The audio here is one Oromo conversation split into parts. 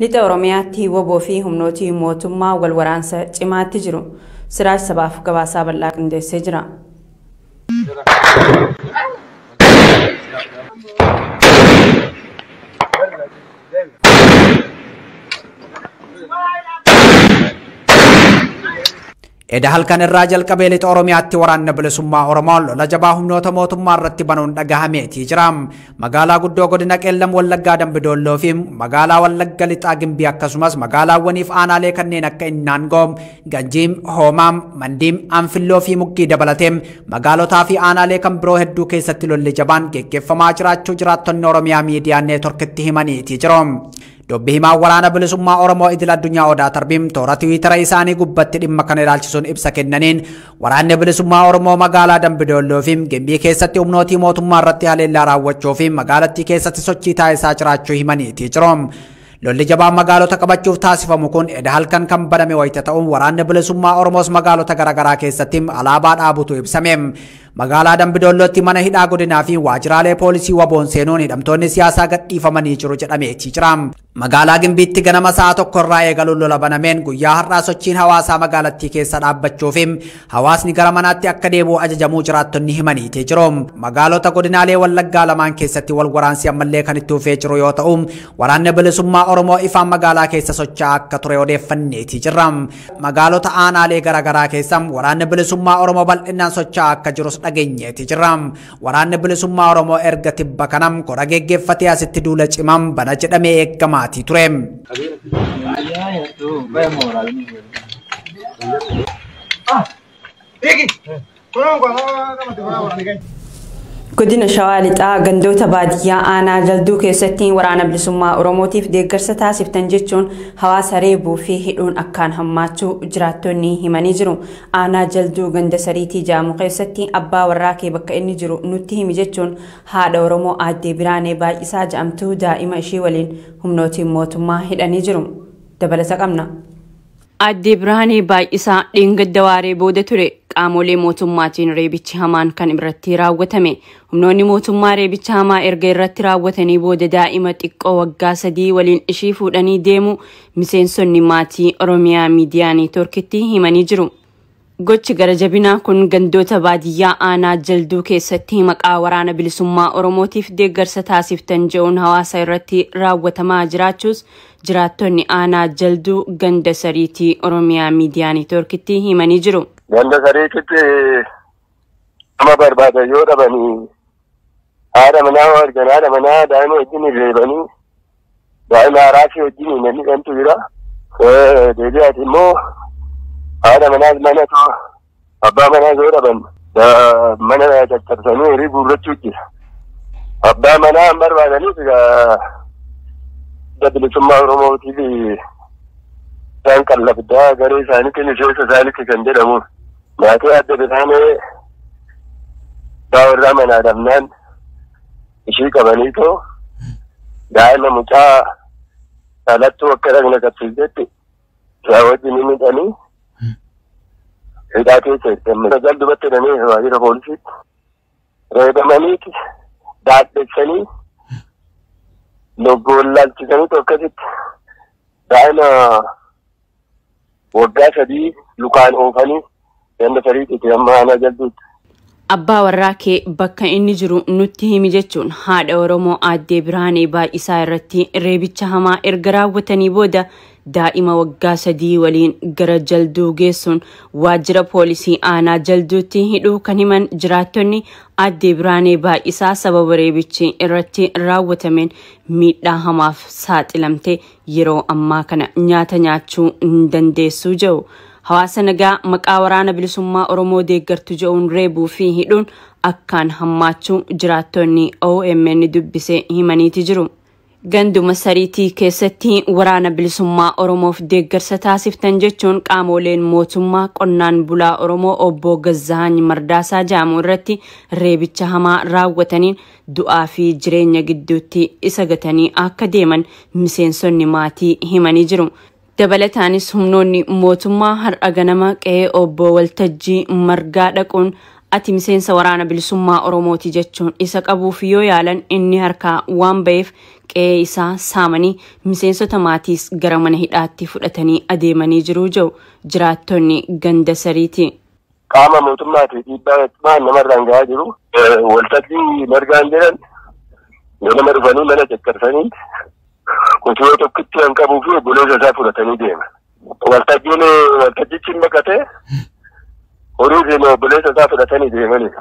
Lixa Oromiyaatti WBO fi humnooti mootummaa wal waraansa cimaatti jiru. Siraaj Sabaaf gabaasaa bal'aa qindeessee jira. Eda halkan irraa jalqabee lixa Oromiyaatti waraanni bilisummaa Oromoo lola jabaa humnoota mootummaa irratti banuun dhagahameetii jira. Magaalaa guddoo godina Qeellam Wallaggaa Dambidolloo fi magaalaa Wallagga Lixaa Gimbii akkasumas magaalaawwaniif aanaalee kanneen akka Innaangoo, Ganjiim, Hoomaam, Mandiim, Anfilloo fi Muggii dabalatee magaalotaa fi aanaalee kan biroo hedduu keessatti lolli jabaan geggeeffamaa jiraachuu jiraattonni Oromiyaa miidiyaa neetworkitti himaniitii jiru. Dubbi himaa waraana bilisummaa Oromoo idil addunyaa Odaa Tarbiim toora Tiwiitara isaanii gubbatti dhimma kana ilaalchisuun ibsa kennaniin waraanni bilisummaa Oromoo magaalaa Dambidolloo fi Gimbii keessatti humnootii mootummaa irratti haleellaa raawwachuu fi magaalattii keessatti sochii taasisaa jiraachuu himaniitii jiru. Lolli jabaan magaalota qabachuuf taasifamu kun eda halkan kan baname wayita ta'uun waraanni bilisummaa Oromoos magaalota garaagaraa keessatti alaabaa dhaabutu ibsame. Magaalaa Dambidollootti mana hidhaa godinaa fi waajjiraalee poolisii waboon seenuun hidhamtoonni siyaasaa gadhiifamanii jiru jedhameetii jira. Magaalaa Gimbiitti ganama sa'a tokko irraa eegaluun lola banameen guyyaa har'aa sochiin hawaasaa magaalattii keessa dhaabbachuu fi hawaasni gara manaatti akka deebi'u ajajamuu jiraattonni himaniitii jiru. Magaalota godinaalee Wallaggaa lamaan keessatti wal waraansi ammallee kan itti fufee jiru yoo ta'u, waraanni bilisummaa Oromoo ifaan magaalaa keessa socho'aa akka ture odeeffanneetii jirra. Magaalota aanaalee garaagaraa keessa waraanni bilisummaa Oromoo bal'inaan socho'aa akka jirus dhageenyeetii jirra. Waraanni bilisummaa Oromoo erga tibba kanam kora geggeeffatee asitti duula cimaan bana jedhamee eegamaatii ture. Godina Shawaa Lixaa gandoota baadiyyaa aanaa jalduu keessatti waraana bilisummaa Oromootiif deeggarsa taasiftan jechuun hawaasa reebuu fi hidhuun akkaan hammaachuu jiraattonni himanii jiru. Aanaa jalduu ganda sariitii jaamu keessatti abbaa warraa kee bakka inni jiru nutti himi jechuun haadha Oromoo aaddee Biraanee Baay'isaa jedhamtu daa'ima ishii waliin humnootiin mootummaa hidhanii jiru. Dabalata qabna. Aaddee Biraanee Baay'isaa dheengadda waaree booda ture qaamolee mootummaatiin reebichi hamaan kan irratti raawwatame. Humnoonni mootummaa reebicha hamaa erga irratti raawwatanii booda daa'ima xiqqoo waggaa 3 waliin ishii fuudhanii deemu miseensonni maatii Oromiyaa miidiyaa neetworkitti himanii jiru. Gochi gara jabinaa kun gandoota baadiyyaa aanaa jalduu keessatti maqaa waraana bilisummaa Oromootiif deeggarsa taasiftan je'uun hawaasa irratti raawwatamaa jiraachuus jiraattonni aanaa jalduu ganda sariitii Oromiyaa miidiyaa neetworkitti himanii jiru. Ganda sariititti nama barbaadan yoo dhabanii haadha manaa argan haadha manaa daa'ima wajjin reebanii daa'ima haraasii wajjin namni dhantu jira. Deebi'aati immoo haadha manaas mana abbaa manaa yoo dhaban mana caccabsanii horii guurrachuu jira. Abbaa manaa hin barbaadaniif egaa bilisummaa Oromootiif isaan qallabdaa garee isaaniitti miseensa isaaniitti kan jedhamu. Maatii adda Biraanee warraa manaa dhabnaan ishii qabaniitoo daa'ima mucaa dhalattuu akka dhagna qabsiisetti isaa wajjin hidhanii hidhaa keessa itti jaldubatti hidhanii waajjira poolisiitti reebamaniiti daadhessanii lubbuun laalchisaniitu akkasitti daa'ima waggaa 3 lukaan oofanii ganda sariititti amma aanaa jalduutti. Abbaa warraa kee bakka inni jiru nutti himi jechuun haadha Oromoo aaddee Biraanee Baay'isaa irratti reebicha hamaa erga raawwatanii booda daa'ima waggaa 3 waliin gara jalduu geessuun waajjira poolisii aanaa jalduutti hidhuu kan himan jiraattonni aaddee Biraanee Baay'isaa sababa reebichi irratti raawwatameen miidhaa hamaaf saaxilamte yeroo ammaa kana nyaata nyaachuu hin dandeessu jedhu. Hawaasa nagaa maqaa waraana bilisummaa Oromoo deeggartu je'uun reebuu fi hidhuun akkaan hammaachuu jiraattonni OMN dubbisee himaniiti jiru. Ganduma sariitii keessatti waraana bilisummaa Oromoof deeggarsa taasiftan jechuun qaamoleen mootummaa qonnaan bulaa Oromoo obbo Gazzaany Mardaasaa jedhamu irratti reebicha hamaa raawwataniin du'aa fi jireenya gidduutti isa gatanii akka deeman miseensonni maatii himanii jiru. Dabalataanis humnoonni mootummaa har'a ganama qe'ee obbo Waltajjii Margaa dhaquun Ati miseensa waraana bilisummaa Oromooti jechuun isa qabuuf yoo yaalan inni harkaa waan ba'eef qe'ee isaa saamanii miseensota maatiis gara mana hidhaatti fudhatanii adeemanii jiru jedhu jiraattonni ganda sariiti. Qaama mootummaatii dhiibbaa cimaa namarraan gahaa jiru. Waltajjii margaan jedhan ganama dhufanii mana caccarsanii kutoo tokkitti kan qabuu fi obboleessa isaa fudhatanii deema. Waltajjiin waltajjichi baqatee horii fi obboleessa isaa fudhatanii deemanii.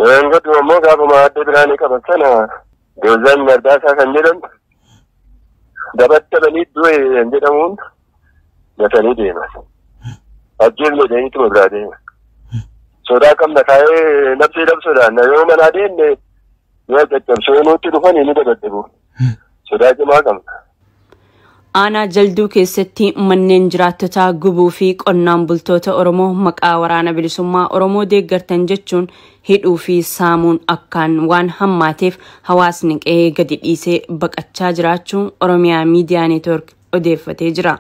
Eeggattu ammoo gaafuma adda biraanii qaban sana Goozaan Mardaasaa kan jedhamu dabattabanii du'e kan jedhamuun gatanii deeman. Ajjeefne jedhaniituma biraa deeman. Sodaa qabna kaa'ee nabsee dabsoodhaan yoo manaa deemne yoo caccabsoo nutti dhufanii ni dabaddabu. Sodaa cimaa qabna. Aanaa Jalduu keessatti manneen jiraattotaa gubuu fi qonnaan bultoota Oromoo maqaa waraana bilisummaa Oromoo deeggartan jechuun hidhuu fi saamuun akkaan waan hammaateef hawaasni qe'ee gadi dhiisee baqachaa jiraachuu Oromiyaa Miidiyaa Neetwoork odeeffatee jira.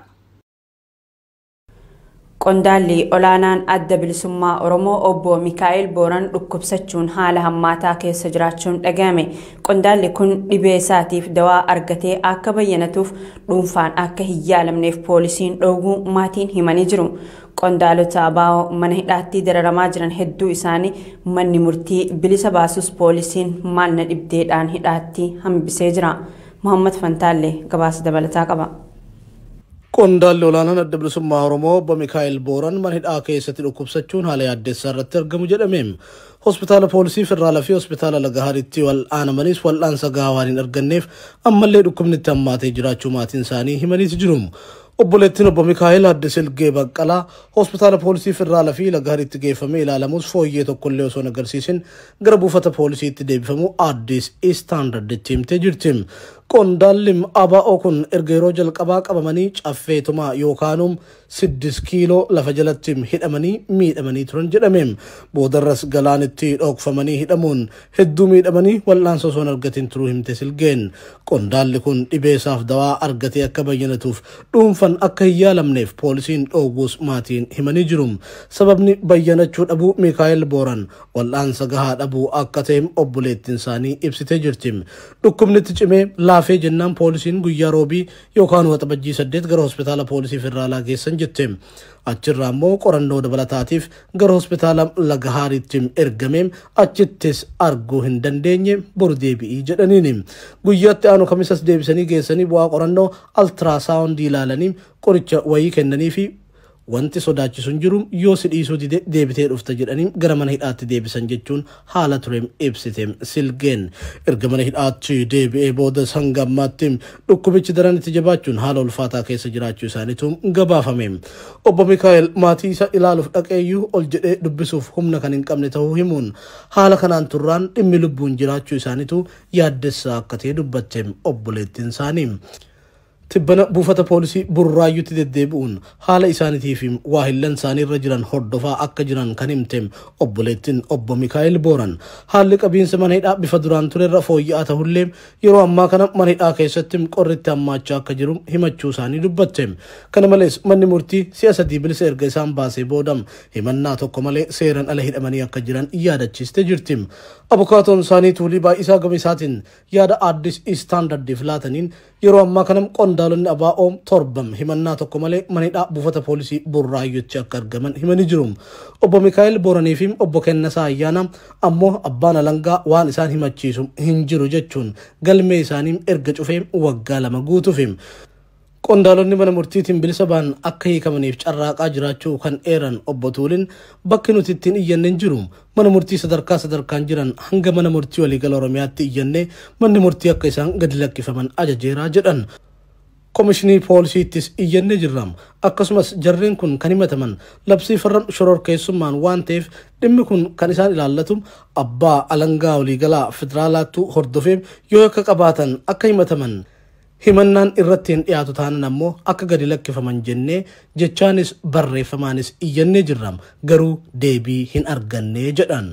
Qondaalli olaanaan adda bilisummaa Oromoo obbo Mikaa'el Booran dhukkubsachuun haala hammaataa keessa jiraachuun dhagahame. Qondaalli kun dhibee isaatiif dawaa argatee akka bayyanatuuf dhuunfaan akka hin yaalamneef poolisiin dhoowwuu maatiin himanii jiru. Qondaalota ABO mana hidhaatti dararamaa jiran hedduu isaanii manni murtii bilisa baasus poolisiin maal na dhibdeedhaan hidhaatti hambisee jira. Muhammad Fantaallee gabaasa dabalataa qaba. Qondaalli olaanaan adda bilisummaa Oromoo obbo Mikaa'el Booran mana hidhaa keessatti dhukkubsachuun haala yaaddessaa irratti argamu jedhame. Hospitaala poolisii Federaalaa fi hospitaala Lagahaaritti wal'aanamanis wal'aansa gahaa waan hin arganneef ammallee dhukkubni itti hammaatee jiraachuu maatiin isaanii himaniiti jiru. Obboleettiin obbo Mikaa'el Aadde Silgee Baqqalaa hospitaala poolisii Federaalaa fi Lagahaaritti geeffamee ilaalamus fooyyee tokkollee osoo hin agarsiisin gara buufata poolisiitti deebifamu Addis Istaandarditti himtee jirti. Qondaalli ABO kun erga yeroo jalqabaa qabamanii caffeetumaa yookaanum 6 kiiloo lafa jalatti hidhamanii miidhamanii turan jedhame. Boodarras galaanitti dhokfamanii hidhamuun hedduu miidhamanii wal'aansa osoo hin argatin turuu himte Silgeen. Qondaalli kun dhibee isaaf dawaa argatee akka bayyanatuuf dhuunfan akka hin yaalamneef poolisiin dhoowwus maatiin himanii jiru. Sababni bayyanachuu dhabuu Mikaa'el Booran wal'aansa gahaa dhabuu akka ta'e obboleettiin isaanii ibsitee jirti. Dhukkubni itti cimee laafee jennaan poolisiin guyyaa roobii yookaan waxabajjii 8 gara hospitaala poolisii Federaalaa geessan jette. Achirraa immoo qorannoo dabalataatiif gara hospitaala Lagahaaritti ergame achittis arguu hin dandeenye boru deebi'ii jedhaniini. Guyyaatti aanu kamisas deebisanii geessanii bu'aa qorannoo altiraasaawundii ilaalanii qoricha wayii kennanii fi wanti sodaachisu hin jiru yoo si dhiisuu dide deebitee dhufta jedhanii gara mana hidhaatti deebisan jechuun haala tureen ibsite Silgeen. Erga mana hidhaatti deebi'ee booda hanga ammaatti dhukkubichi daran itti jabaachuun haala ulfaataa keessa jiraachuu isaaniitu gabaafame. Obbo Mikaa'el maatii isa ilaaluuf dhaqeeyyuu ol jedhee dubbisuuf humna kan hin qabne ta'uu himuun haala kanaan turraan dhimmi lubbuun jiraachuu isaaniitu yaaddessaa akka ta'e dubbatte obboleettiin isaanii. Tibbana buufata poolisii Burraayyuutti deddeebi'uun haala isaaniitiif waa hillan isaanii irra jiran hordofaa akka jiran kan himte obboleettiin obbo Mikaa'el Booran. Haalli qabiinsa mana hidhaa bifa duraan ture irra fooyya'aa ta'ullee yeroo ammaa kana mana hidhaa keessatti qorritti hammaachaa akka jiru himachuu isaanii dubbatte. Kana malees manni murtii si'a 3 bilisa erga isaan baasee booda himannaa tokko malee seeraan ala hidhamanii akka jiran yaadachiistee jirti. Abukaatoon isaanii Tuulii Baay'isaa gama isaatiin yaada Addis Istaandardiif laataniin yeroo ammaa kana qondaalonni ABO 7 himannaa tokko malee mana hidhaa buufata poolisii Burraayyuutti akka argaman himanii jiru. Obbo Mikaa'el Booranii fi obbo Kennasaa Ayyaanaa ammoo abbaan alangaa waan isaan himachiisu hin jiru jechuun galmee isaanii erga cufee waggaa 2 guutuuf. Qondaalonni mana murtiitiin bilisa ba'an akka hiikamaniif carraaqaa jiraachuu kan eeran obbo Tuuliin bakki nuti ittiin iyyanne hin jiru. Mana murtii sadarkaa sadarkaan jiran hanga mana murtii waliigala Oromiyaatti iyyanne manni murtii akka isaan gadi lakkifaman ajajeeraa jedhan. Komishinii poolisiittis iyyanne jirra. Akkasumas jarreen kun kan himataman labsii farra shororkeessummaan waan ta'eef dhimmi kun kan isaan ilaallatu abbaa alangaa waliigalaa federaalaattu hordofee yoo akka qabaatan akka himataman himannaan irratti hin dhiyaatu taanan ammoo akka gadi lakkifaman jennee jechaanis barreeffamaanis iyyannee jirra garuu deebii hin arganne jedhan.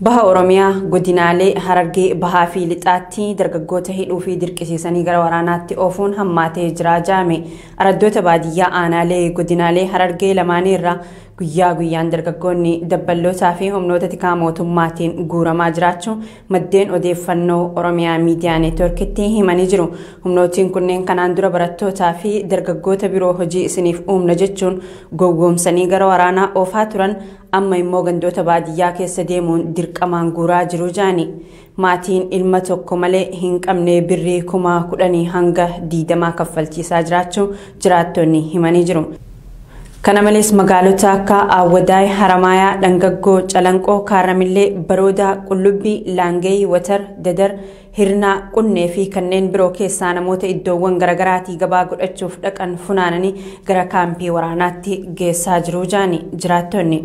Baha Oromiyaa godinaalee Harargee Bahaa fi Lixaatti dargaggoota hidhuu fi dirqisiisanii gara waraanaatti oofuun hammaatee jira jaame. Araddoota baadiyyaa aanaalee godinaalee Harargee lamaanii irraa Guyyaa guyyaan dargaggoonni dabballootaa fi humnoota tikaa mootummaatiin guuramaa jiraachuu maddeen odeeffannoo Oromiyaa Miidiyaa Neetworkitti himanii jiru. Humnootiin kunneen kanaan dura barattootaa fi dargaggoota biroo hojii isiniif uumna jechuun gowwoomsanii gara waraanaa oofaa turan amma immoo gandoota baadiyyaa keessa deemuun dirqamaan guuraa jiru jaani. Maatiin ilma tokko malee hin qabne birrii 10,000 hanga 20 kaffalchiisaa jiraachuu jiraattonni himanii jiru. Kana malees magaalota akka Awwadaay, Haramaayaa, Dhangaggoo, Calanqoo, Kaaramillee, Baroodaa, Qullubbii, Laangee, Watar, Dadar, Hirnaa, Qunnee fi kanneen biroo keessaa namoota iddoowwan garaagaraatii gabaa godhachuuf dhaqan funaananii gara kaampii waraanaatti geessaa jiru jaani jiraattonni.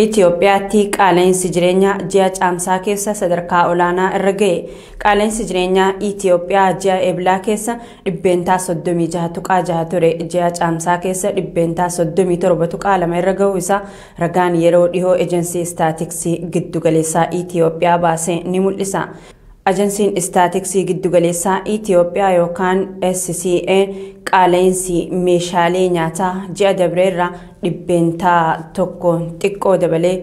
Itoophiyaatti qaala'insi jireenyaa ji'a caamsaa keessa sadarkaa olaanaa irra ga'e. Qaala'insi jireenyaa Itoophiyaa ji'a eeblaa keessa 36.6% ture. Ji'a caamsaa keessa 37.2% irra ga'uu isaa ragaan yeroo dhihoo ejensii istaatiksii giddugaleessaa Itoophiyaa baase ni mul'isa. Ajansiin istaatiksii giddugaleessaa Itoophiyaa yookaan SCA qaala'insi meeshaalee nyaataa ji'a dabreerraa 1% xiqqoo dabalee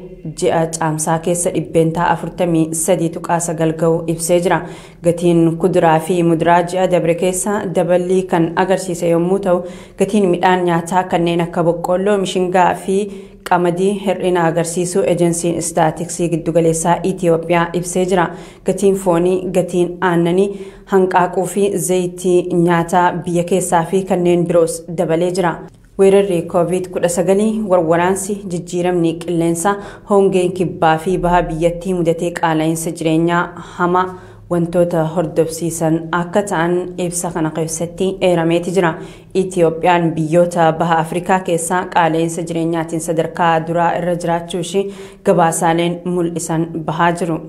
ji'a caamsaa keessa 43.9% ga'uu ibsee jira. Gatiin kuduraa fi muduraa ji'a dabre keessa daballii kan agarsiise yommuu ta'u, gatiin midhaan nyaataa kanneen akka boqqoolloo, mishingaa fi qamadii hir'ina agarsiisuu ejensiin istaatiksii giddugaleessaa Itoophiyaa ibsee jira. Gatiin foonii, gatiin aannanii, hanqaaquu fi zayitii nyaataa biyya keessaa fi kanneen biroos dabalee jira. Weerarri COVID-19, warwaraansi, jijjiiramni qilleensaa, hongeen kibbaa fi baha biyyattii mudatee qaala'insa jireenyaa hamaa wantoota hordofsiisan akka ta'an ibsa kana keessatti eerameeti jira. Itoophiyaan biyyoota baha Afrikaa keessaa qaala'insa jireenyaatiin sadarkaa duraa irra jiraachuu ishee gabaasaaleen mul'isan bahaa jiru.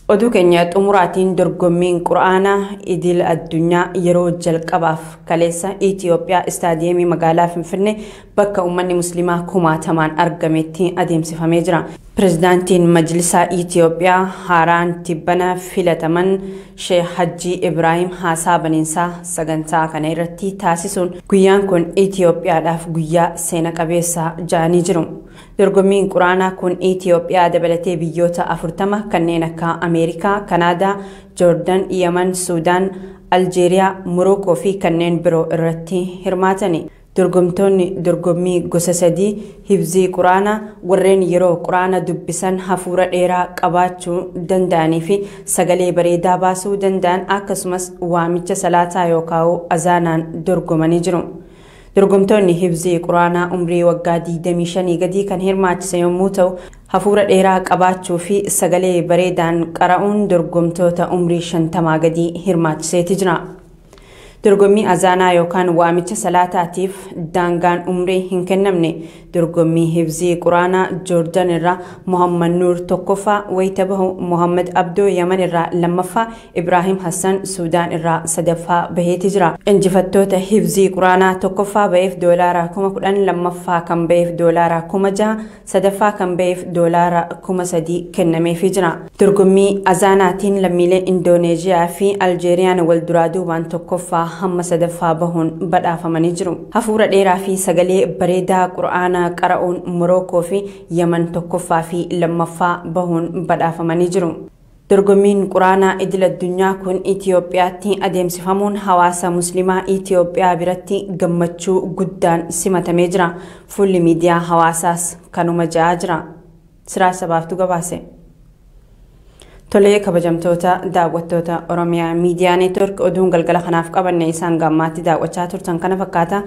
Oduu keenya xumuraatiin dorgommiin Qura'aanaa idil addunyaa yeroo jalqabaaf kaleessa Itoophiyaa istaadiyeemii magaalaa Finfinnee bakka uummanni musliimaa kumaatamaan argametti adeemsifamee jira. Pireezidaantiin Majlisaa Itoophiyaa haaraan tibbana filataman Sheekh Hajji Ibraahim haasaa baniinsaa sagantaa kana irratti taasisuun guyyaan kun Itoophiyaadhaaf guyyaa seena qabeessa ja'anii jiru. Dorgommiin Quraanaa kun Itoophiyaa dabalatee biyyoota 40 kanneen akka Ameerikaa, Kanaadaa, Joordan, Yaman, Suudaan, Aljeeriyaa, Morookoo fi kanneen biroo irratti hirmaatani. Dorgomtoonni dorgommii gosa sadii hibzii Quraanaa warreen yeroo Quraana dubbisan hafuura dheeraa qabaachuu danda'anii fi sagalee bareedaa baasuu danda'an akkasumas waamicha salaataa yookaan azaanaan dorgomanii jiru. Dorgomtoonni hibzii Quraanaa umrii waggaa 25 gadii kan hirmaachise yommuu ta'u, hafuura dheeraa qabaachuu fi sagalee bareedaan qara'uun dorgomtoota umrii 50 gadii hirmaachiseeti jira. Dorgommii azaanaa yookaan waamicha salaataatiif daangaan umrii hin kennamne. Dorgommii hibzii Quraanaa Joordan irraa Muhammad Nuur tokkoffaa wayita bahu, Muhammad Abdoo Yaman irraa lammaffaa, Ibraahim Hassan Suudaan irraa sadaffaa baheeti jira. Injifattoota hibzii Quraanaa tokkoffaa baheef $10,000, lammaffaa kan baheef $6,000, sadaffaa kan baheef $3,000 kennameefii jira. Dorgommii azaanaatiin lammiilee Indooneeziyaa fi Aljeeriyaan wal duraa duubaan tokkoffaa hamma sadaffaa bahuun badhaafamanii jiru. Hafuura dheeraa fi sagalee bareedaa Qura'aanaa qara'uun Morookoo fi Yaman tokkoffaa fi lammaffaa bahuun badhaafamanii jiru. Dorgommiin Quraanaa idil addunyaa kun Itoophiyaatti adeemsifamuun hawaasa musliimaa Itoophiyaa biratti gammachuu guddaan simatamee jira. Fuulli miidiyaa hawaasaas kanuma ja'aa jira. Siraa sabaaftu gabaase. Tolee kabajamtoota daawwattoota Oromiyaa Miidiyaa Neetwork oduun galgala kanaaf qabanne isaan gammaatti daawwachaa turtan kana fakkaata.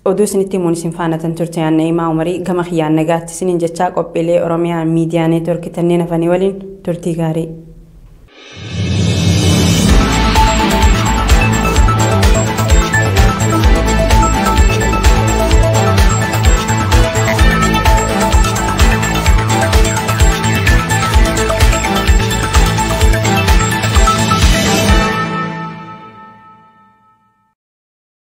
Oduu isinitti himuun isin faanatan turte yaadna himaa umarii gama kiyyaan nagaatti isiniin jechaa qophiilee Oromiyaa Miidiyaa Neetwork tanneen hafanii waliin turtii gaarii.